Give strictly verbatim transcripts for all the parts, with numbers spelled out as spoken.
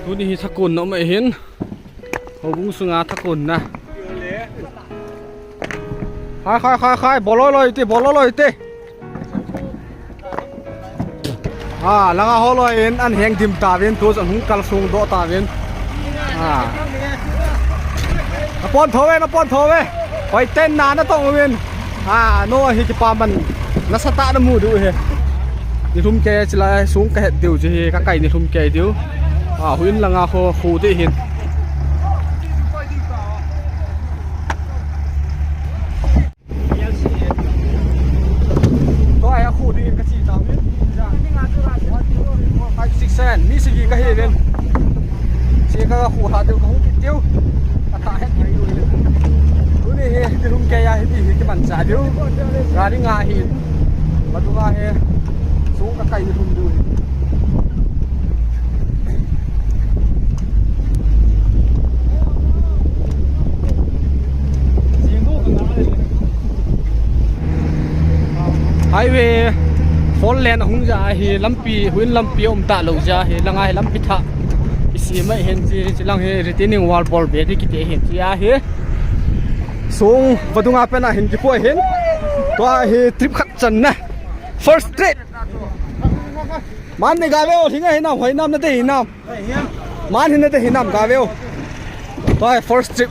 Tuni hi thakuanna um ahi hin. Houbung sung a thakuanna. Khai, khai, khai, khai, bawl loi loi ti, bawl loi loi ti. A, langa haw loi in an heng dim ta vin, tu chun hung kal sung dawh ta vin. A. Na pawn tho ve, na pawn tho ve. Hoi ten na na tong vin. A, no hi kipaman. Nasa ta na mu diu hi. Ni thum kei chi lai sung ka het diu chi hi, ka kai ni thum kei diu. A, huin langa kho khu ti hin. Tua hi a khu dingin ka chi tau in. One, two, three, four, five, six, seven. Mi sagi ka hi vin. Chi ka khu ha diu ka hung kit diu. A ta het diu. Tuni hi, ni thum kei a hi ti hi kiman cha diu. Gari nga hi. Madu nga hi. Sung ka kai ni thum diu hi. Highway four lane a hung zia hi lampi, huin lampi um ta lo zia hi, langa hi lampi thak kisiam ahi hin chi, chi lang hi retaining wall bawl be di kiti hin chi ahi. Sung vadung a pen a hin kipua hin. Tua hi trip khat channa. First trip. Man ne ga veu, hinga hinam, hoinam na te hinam. Man hin na te hinam ga veu. Tua hi first trip.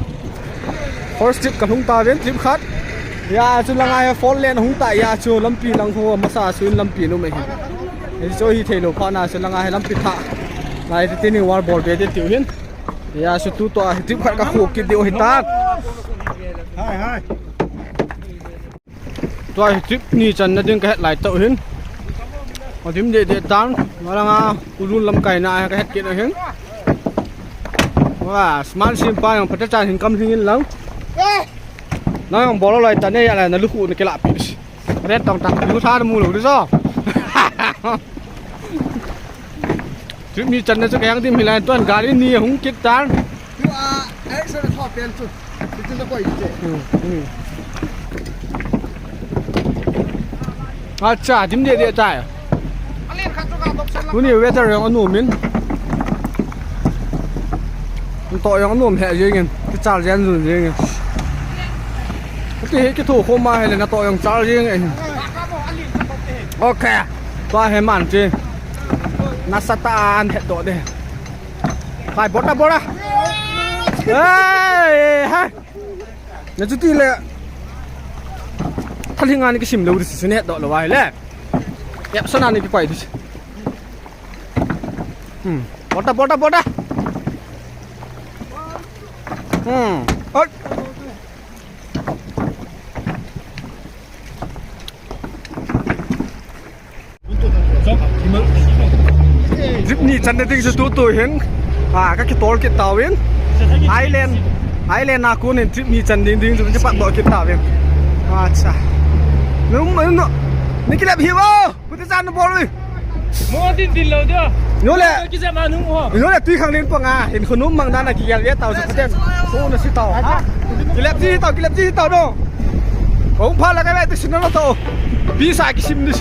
First trip ka hung ta vin trip khat. Hia chu langa hi four lane hung ta hia chu lampi lang khu masa chu in lampi nu mai hin. Hi chu hi theilo pha na chu langa hi lampi thak. Lai retaining wall bawl be di tiu hin. Hia chu tu tua hi trip khat ka khu kit diu hi ta. Hai, hai. Tua hi trip ni channa ding ka het lai tau hin. A dim de de tan, malanga ulun lam kaina ka het kit ahin. Wa, sman sim pa yang pata chan hin kam hing in lang. Nang yang bolo lai ta ne ya lai na lukhu na kila pi. Ret tong tak lu tha mu lo di so. Trip ni channa chu ka yang dim hi lai tuan gari ni hung kit tan. Tu a, ai sa na tho pen chu. Ti tu na koi te. Hmm, hmm. Acha, dim de de tai. Tuni weather yang anu min. To yang anu he jingin. Ti chal jen zun jingin. Ti he ki thu khoma he le na to yang chal jing e. Okay. Tua he man chi. Nasa ta an het do de. Hai, bota, bota. Ei, hai. Na chuti le. Thal hinga ni kisim lo di si ne do lo vai le. Ep sana ni ki pai di. Hmm. Bota, bota, bota. Hmm. Oi. Trip ni channa ding chu tu tu hin, a, ka kitol kit tau in. Island, island a kun in trip ni chan ding ding chu kipat dok kit tau in. Acha. Num, num, ni kilep hi vo. Puti chan bol ui. Mo din din lo dia. Nule. Ki jama nung ho. Nule tui khang din panga hin khunum mang dan a kigel ve tau chu paten. Ko na si tau. Kilep ji tau, kilep ji tau no. Ko pha la ka ve ti sin na tau. Pi sa kisim ni.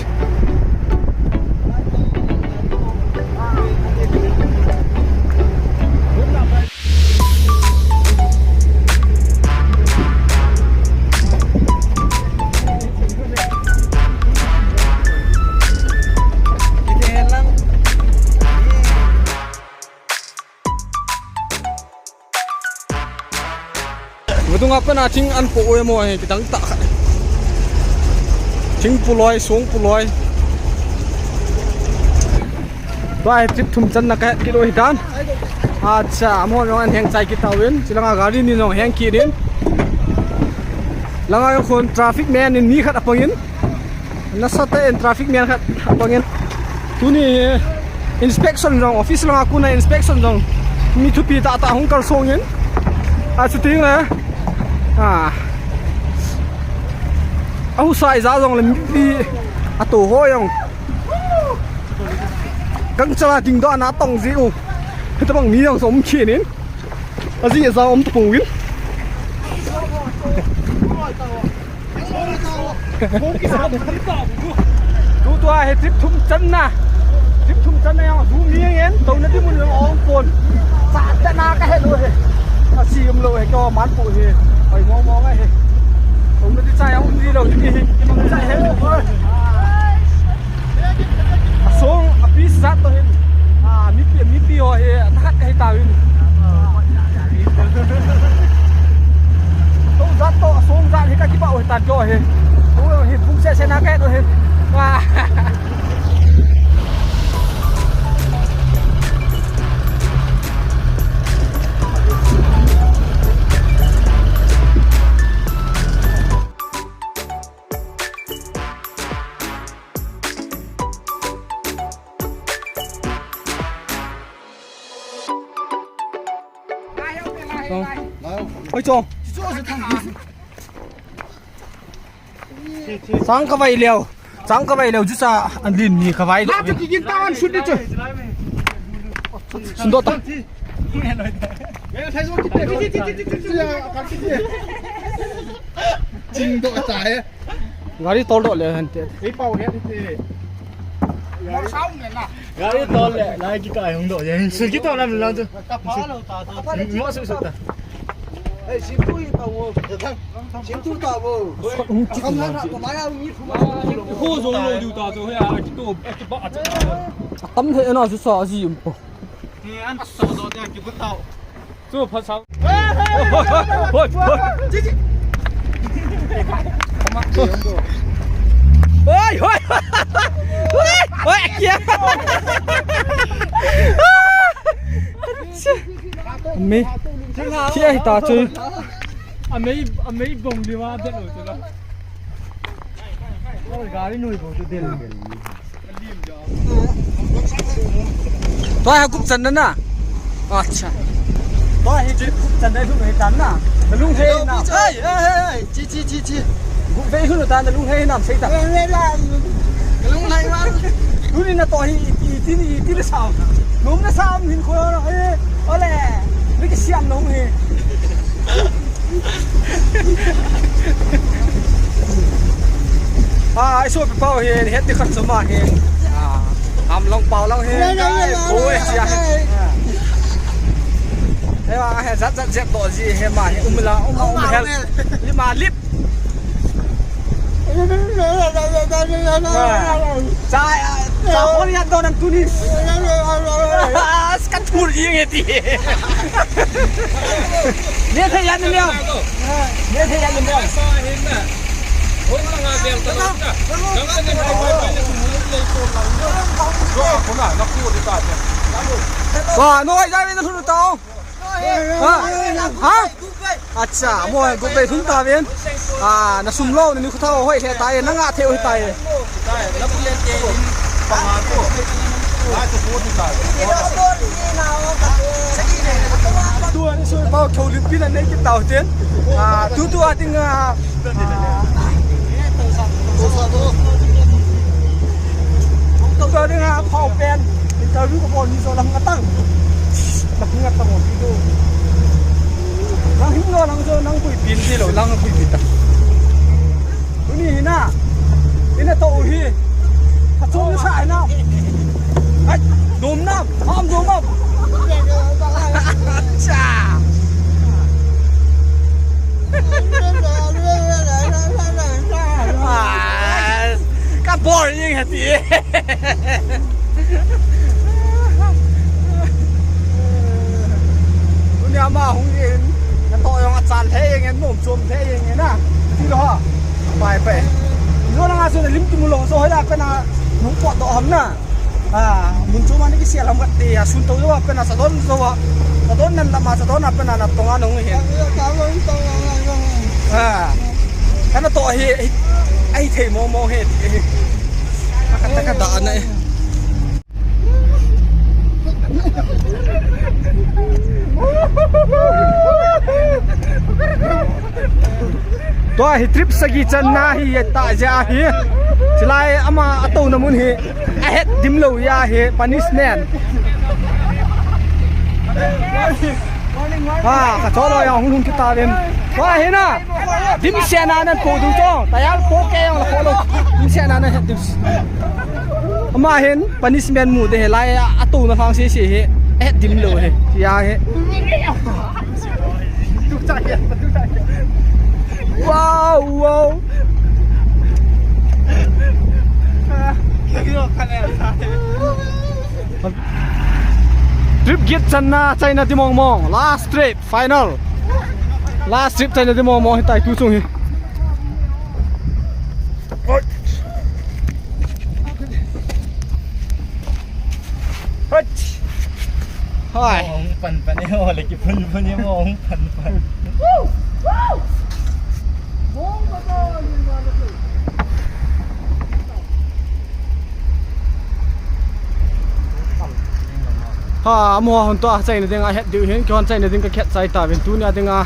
Vadung a pen a thing an po ui maw hi, kidang tak khat. Thing puloi, suang puloi. Tua hi trip thum channa ka het kit u hi dan. Acha, amau jong an heng chai kit tau in, chi langa gari ni jong heng kit in. Langa jong khun traffic man in mi khat a pang in. Nasa ta in traffic man khat a pang in. Tuni inspection jong, office langa kun a inspection jong. Mi thupi tak tak hung kal sung in. A chuting le. A. A husa i za jong le mipi a to ho jong. Gangchal a ding do ana tong ji u. Hitabang mi jong som khin in. A ji a za um ta pung in. Tu tua hi trip thum channa. Trip thum channa a zu mi ngen tona di mun lo ong pon. Sa tena ka he lo he. A si um lo he ka man pu he. Pai mong mong a he. Tona di cha ya um di lo hi hi. Cha he lo. A song a pi sat to hin. A mipi mipi ho hi a tha ka hi ta hin. To zat to a song zat hi ka kiba u hi ta to hi. To hi pung se se na ka to hi. Wa. Oi chong. Chang ka vai leu. Chang ka vai leu chu sa an din ni ka vai. La chu kikin ta an sut di chu. Sun do ta. Ching do ta he. Gari tol do le han te. Ei pau he te. Gari tol le lai ki kai hung do ye. Su ki tol lam lam chu. Mo su su ta. Ei, sim tu i ta wo. Sim tu ta wo. Hung ki tu ma. Ko zong lo diu ta chu he a ki to. A tam he na su sa a zi um po. Chu pha sau. Hoi, hoi, hoi. Hoi, hoi. Hoi, hoi, kia. Amei. Kia hi ta chu. Amei, amei bong liu a det lo chu la. Gari nui bong chu del. Tua hi gup channa na. Acha. Tua hi gup channa hi lung hi tan na. Na lung he na. Ei, ei, ei, ei. Chi, chi, chi, chi. Gup vei hun ta na lung he nam sei ta. Ei, ei, la. Ka lung lai ma. Tuni na to hi i ti, i ti, i ti le sam. Lum na sam hin kho na. Ei, ole. Mi ki siam na hung hi. A, i suapi pau hi, het di khat chu ma hi. A, am long pau lang hi. Oi, sia. He ma, he zat zat zep to zi, he ma hi, um la, um, um hel. Li ma lip. Cha, cha, hol ya to nam tuni. Ka thul ing e ti. Ne thei yan lem. Ne thei yan lem. Wa, noi zai ve na thun tau. Ha? Ha? Acha, mo gup vei thum ta ven. A, na sum lo, na ni khu thau hoi he ta e, na nga thei hoi ta e. Tua ni sui pau khau lim pi la nei ki tau ten. A, tu tu a ding a. Tua ding a phau pen interview ka bawl ni zo lang nga tang. Lang nga tang o tu. Lang hing lo lang zo lang pui pin ti lo lang pui pin ta. Tuni hi na. Ina to hi. Ka chom sa na. Ai, dom na. Am dom na. Cha. Ka bor ing hati. Tunia ma hung in, na to yong a chan thei ing, nom chom thei ing na. Ti lo ha. Pai pai. Zo na nga zo na lim tu mu lo zo hoi la ka na nung pot do ham na. A, mun chu ma ni ki sia lam ka ti a, sun to zo a pen a sa don zo a. Sa don nan lam a sa don a pen a na tong a nung hi. A, ka na to hi, ai thei mo mo hi ti hi. Ka ta ka da na e. Tua hi trip sagi channa hi ta zia hi. Chilai ama a tona mun hi a het dim lo ya hi punish nen. Ha, ka cholo ya hung hung kita vem. Tua hi na. Dim siana nan po du cho. Tayal po ke yang la po lo. Dim siana nan het dim. Ama hin punishment mu de he lai a, a tona hang se se he. Eh, dim lo he. Tia he. Wow, wow. Trip giat channa chaina di mawngmawng. Last trip, final. Last trip chaina di mawngmawng hi tai tu chung hi. Hai. Hung pan pan e, o le ki phun phun e, mo hung pan pan. Ha, mo hung to a chaina ding a het diu hin, kihon chaina ding ka khet chai ta vin, tuni a ding a.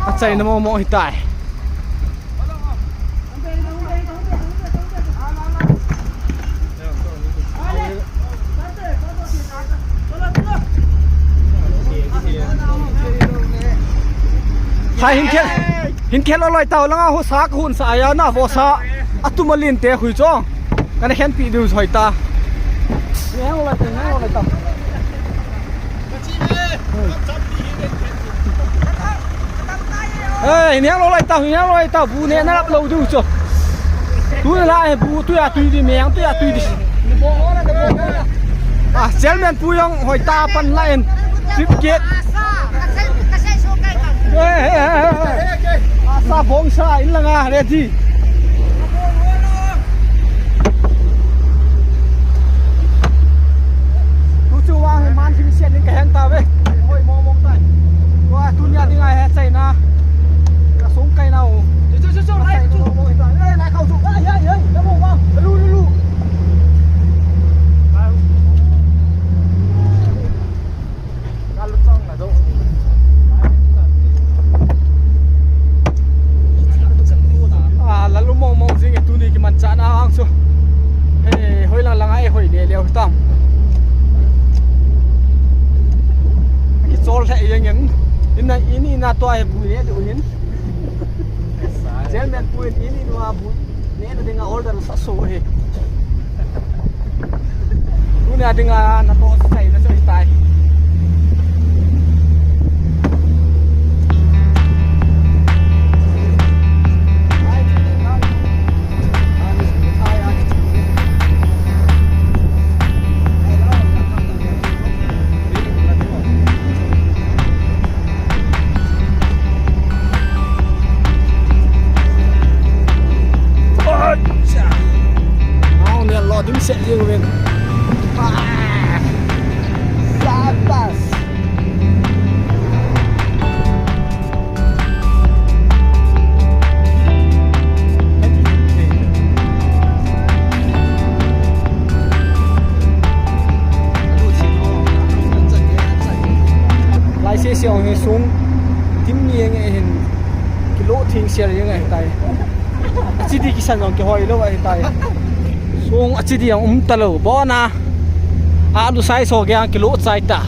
A chaina mo mo hi tai. Hai, hin khel, hin khel lo lai tau lang a, hosa ka hun sa a, na vosa a tum a lin te hui chu. Ka na khenpi diu hoi ta. Eh, hin hang lo lai ta, hin hang lo lai ta, bu ne na lap lo diu chu. Tu la he bu, tu ya tui di, meng tu ya tui di. Ah, chairman pu jong hoi ta pan la en. Trip giat. Eh, eh, eh, eh. Asa bawngsa in la nga ready. Tu chu vang hi man hing siat ding ka hen ta ve. Hoi mawng mawng tai. Tua tunia ding a he chaina. Ka sung kai nau. Chu, chu, chu, chu, lai chu. Mawng mawng tai. Eh, lai khau chu. Ai, ai, ai, la mawng mawng. Lu, lu, lu. A, la lu mawng mawng zing e tuni kimanchahna ang chu. He, hoi lang lang a e hoi le leu tam. Kichawl leh yang yang. In a, in, in a tua he bu ne du hin. Chairman pu in in in a bu. Ne na ding a order sa so he. Tuni a ding a na to sai na choi tai. Au, ne lo dim se jing ven. Ah! Sapas. Lai se se ong hi sung dim ni eng e hin kilo thing sel eng ahi tai. A chi di kisan ong kihoi lo ahi tai. Sung a chi di ong um ta lo bawn a. A lu sai so ge ang kilo chai ta.